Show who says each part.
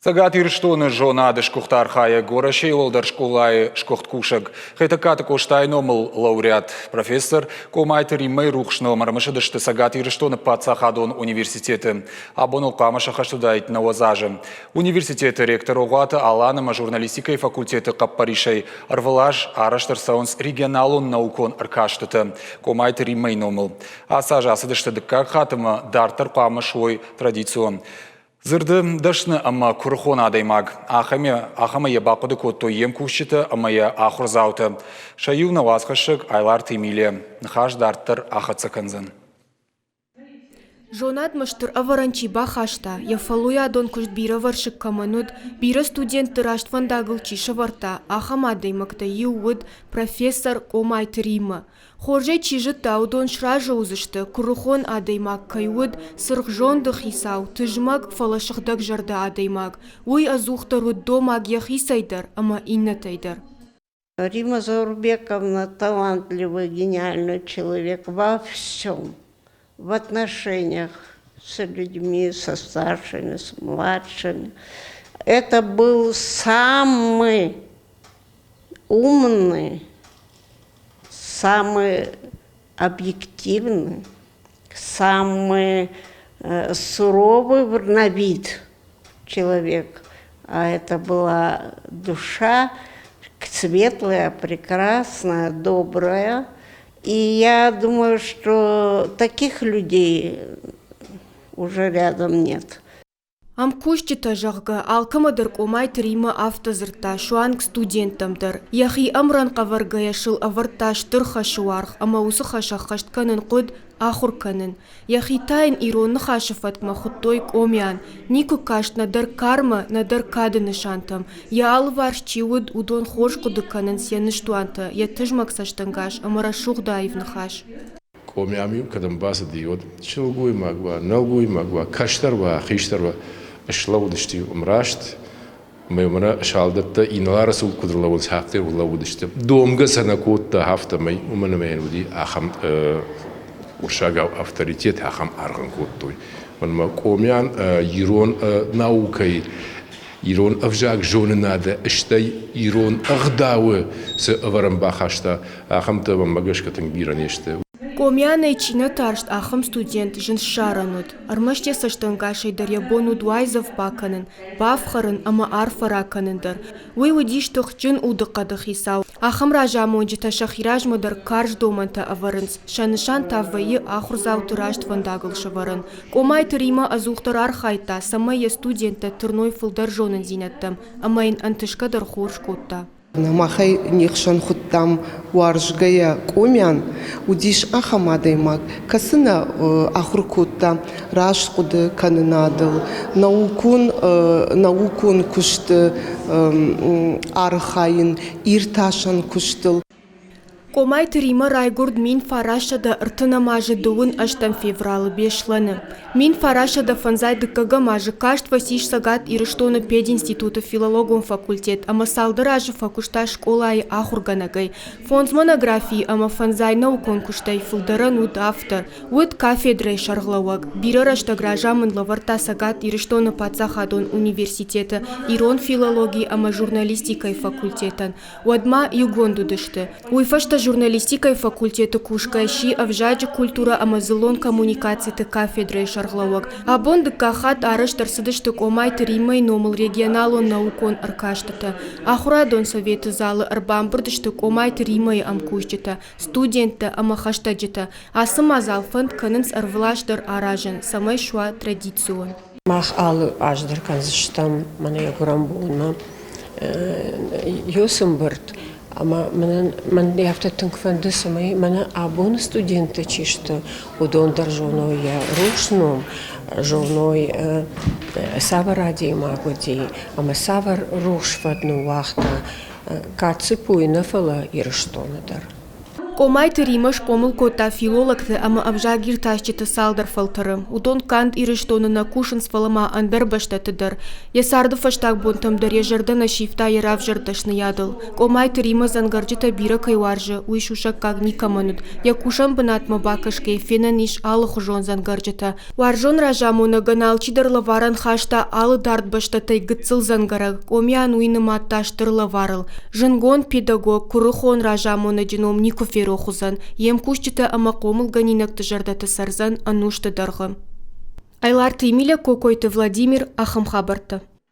Speaker 1: Цӕгат Ирыстоны зонады сгуыхт архайӕг Уӕрӕсейы уӕлдӕр скъолайы сгуыхт кусӕг Хетӕгкаты Къостайы номыл лауреат, профессор Къомайты Риммӕйы рухс ном ӕрымысыдысты Цӕгат Ирыстоны паддзахадон университеты. Абон ыл хъуамӕ сӕххӕст уыдаид 90 азы. Университеты ректор Огъуаты Алан ӕмӕ журналистикӕйы факультеты хъӕппӕрисӕй ӕрвылаз арӕзт ӕрцӕуынц регионалон наукон ӕркастытӕ Къомайты Риммӕйы номыл. Ацы аз ацыдысты дыккаг хатт ӕмӕ дарддӕр хъуамӕ суой традицион. Дзырды дӕсны ӕмӕ куырыхон адӕймаг, ахӕмӕй йӕ бахъуыды кодтой йе мкусджытӕ ӕмӕ йӕ ахуырдзаутӕ. Сӕ иу нӕ уацхӕссӕг Айларты Эмилия. Ныхас дарддӕр ахӕццӕ кӕндзӕн.
Speaker 2: Зонадмӕ стыр ӕвӕрӕн чи бахаста, йӕ фӕллойадон куыст бирӕвӕрсыг кӕмӕн уыд, бирӕ студентты раст фӕндагыл чи сӕвӕрдта, ахӕм адӕймӕгтӕй иу уыд профессор Къомайты Риммӕ. Хорзӕй чи зыдта, уыдон сразы уыдзысты, куырыхон адӕймаг кӕй уыд, цыргъ зонды хицау, тызмӕг, фӕлӕ сыгъдӕгзӕрдӕ адӕймаг. Уый ӕдзухдӕр уыд домаг йӕхицӕй дӕр ӕмӕ иннӕтӕй дӕр.
Speaker 3: Рима Заурбековна талантливый, гениальный человек во всем, в отношениях с людьми, со старшими, с младшими. Это был самый умный, самый объективный, самый суровый на вид человек. А это была душа светлая, прекрасная, добрая. И я думаю, что таких людей уже рядом нет.
Speaker 2: Ӕмкусджытӕ, зӕгъгӕ, алкӕмӕ дӕр Къомайты Риммӕ афтӕ дзырдта, суанг студенттӕм дӕр. Йӕхи ӕмрӕнхъ ӕвӕргӕйӕ сыл ӕвӕрдта стыр хӕсы уаргъ ӕмӕ уыцы хӕс ӕххӕст кӕнын хъуыд ахуыр кӕнын. Йӕхи та йын ирон ныхасы фӕткмӕ хуыдтой Къомиан. Никуы каст нӕдӕр кармӕ, нӕдӕр кады нысантӕм. Йӕ алыварс чи уыд, уыдон хорз хъуыды кӕнынц йӕ ныстуантӕ, йӕ тызмӕг цӕстӕнгас ӕмӕ рӕсугъд аив ныхас.
Speaker 4: Къомиам-иу кӕдӕм бацыди, уӕд сылгоймаг уа, нӕлгоймаг уа, кӕстӕр уа, хистӕр уа, слӕууыдысты-иу ӕмраст, ӕмӕ мӕнӕ салдӕттӕ инӕлары цур куыд ӕрлӕууынц, афтӕ ӕрлӕууыдысты. Домгӕ сӕ нӕ кодта, афтӕмӕй, уымӕн ӕмӕ йын уыди ахӕм уырыссагау авторитет, ахӕм аргъ ын кодтой. Мӕнмӕ Къомиан ирон наукӕйы ирон ӕвзаг зонынады, стӕй ирон ӕгъдауы цы ӕвӕрӕн бахаста, ахӕмтӕ мӕнмӕ гӕсгӕ тынг бирӕ не сты.
Speaker 2: Къомианӕй чи нӕ тарст, ахӕм студент зын ссарӕн уыд. Ӕрмӕст йӕ цӕстӕнгасӕй дӕр йӕ бон уыд уайдзӕф бакӕнын, бафхӕрын ӕмӕ арфӕ ракӕнын дӕр. Уый уыдис тыхджын удыхъӕды хицау. Ахӕм разамонджытӕ сӕхи размӕ дӕр карз домӕнтӕ ӕвӕрынц, сӕ нысан та вӕййы ахуырдзауты раст фӕндагыл сӕвӕрын. Къомайты Римӕ ӕдзухдӕр архайдта, цӕмӕй йӕ студенттӕ тырной фылдӕр зонындзинӕдтӕм ӕмӕ йын ӕнтысгӕ дӕр хорз кодта.
Speaker 5: Махӕй не хсӕн хуыдтам уарзгӕйӕ Къомиан, уыдис ахӕм адӕймаг, кӕцы нӕ ахуыр кодта раст хъуыды кӕнынадыл, наукон, наукон куысты архайын, иртасӕн куыстыл.
Speaker 2: Къомайты Римӕ райгуырд 1930 азы дыууын ӕстӕм февралы Беслӕны. 1950 дыккӕгӕм азы каст фӕцис Цӕгат Ирыстоны пединституты филологон факультет ӕмӕ цалдӕр азы фӕкуыста скъолайы ахуыргӕнӕгӕй. Фондз монографийы ӕмӕ фӕндзай наукон куыстӕй фылдӕрӕн уыд автор. Уыд кафедрӕйы сӕргълӕууӕг, бирӕ рӕстӕг разамынд лӕвӕрдта Цӕгат Ирыстоны паддзахадон университеты ирон филологи ӕмӕ журналистикӕйы факультетӕн. Уӕдмӕ иугонд уыдысты. Уый фӕстӕ журналистикӕйы факультеты кусгӕ сси ӕвзаджы культурӕ ӕмӕ дзыллон коммуникациты кафедрӕйы сӕргълӕууӕг. Абон дыккаг хатт арӕзт ӕрцыдысты Къомайты Риммӕйы номыл регионалон наукон ӕркастытӕ. Ахуырадон советы залы ӕрбамбырд сты Къомайты Риммӕйы ӕмкусджытӕ, студенттӕ ӕмӕ хӕстӕджытӕ. Ацы мадзал фӕнд кӕнынц ӕрвылаз дӕр аразын, цӕмӕй суа традицион.
Speaker 6: Мах алы аз дӕр кӕндзыстӕм мӕнӕ йӕ гуырӕн бонмӕ цы мбырд ӕмӕ мӕнӕн мӕн афтӕ тынг фӕнды, цӕмӕй мӕнӕ абоны студенттӕ чи сты, уыдон дӕр зоной йӕ рухс ном, зоной цавӕр адӕймаг уыди ӕмӕ цавӕр рухс фӕд ныууагъта канд ЦИПУ-йы нӕ, фӕлӕ Ирыстоны дӕр.
Speaker 2: Къомайты Римӕ схъомыл кодта филологты ӕмӕ ӕвзагиртасджыты цалдӕр фӕлтӕры. Уыдон канд Ирыстоны нӕ кусынц, фӕлӕ ма ӕндӕр бӕстӕты дӕр. Йӕ царды фӕстаг бонтӕм дӕр йӕ зӕрдӕ нӕ сивта йӕ равзӕрд дӕсныйадыл. Къомайты Римӕ дзӕнгӕрджытӕ бирӕ кӕй уарзы, уый сусӕггаг никӕмӕн уыд. Йӕ кусӕн бынатмӕ бакӕсгӕйӕ фенӕн ис алыхуызон дзӕнгӕрджытӕ. Уарзон разамонӕгӕн алчидӕр лӕварӕн хаста алы дард бӕстӕтӕй гыццыл дзӕнгӕрӕг. Къомиан уый нымадта стыр лӕварыл. Зындгонд педагог, куырыхон разамонӕджы ном никуы ферох уыдзӕн, йе мкусджытӕ ӕмӕ хъомылгӕнинӕгты зӕрдӕты цӕрдзӕн ӕнусты дӕргъы. Айларты Емеля, Кокойты Владимир, ахӕм хабӕрттӕ.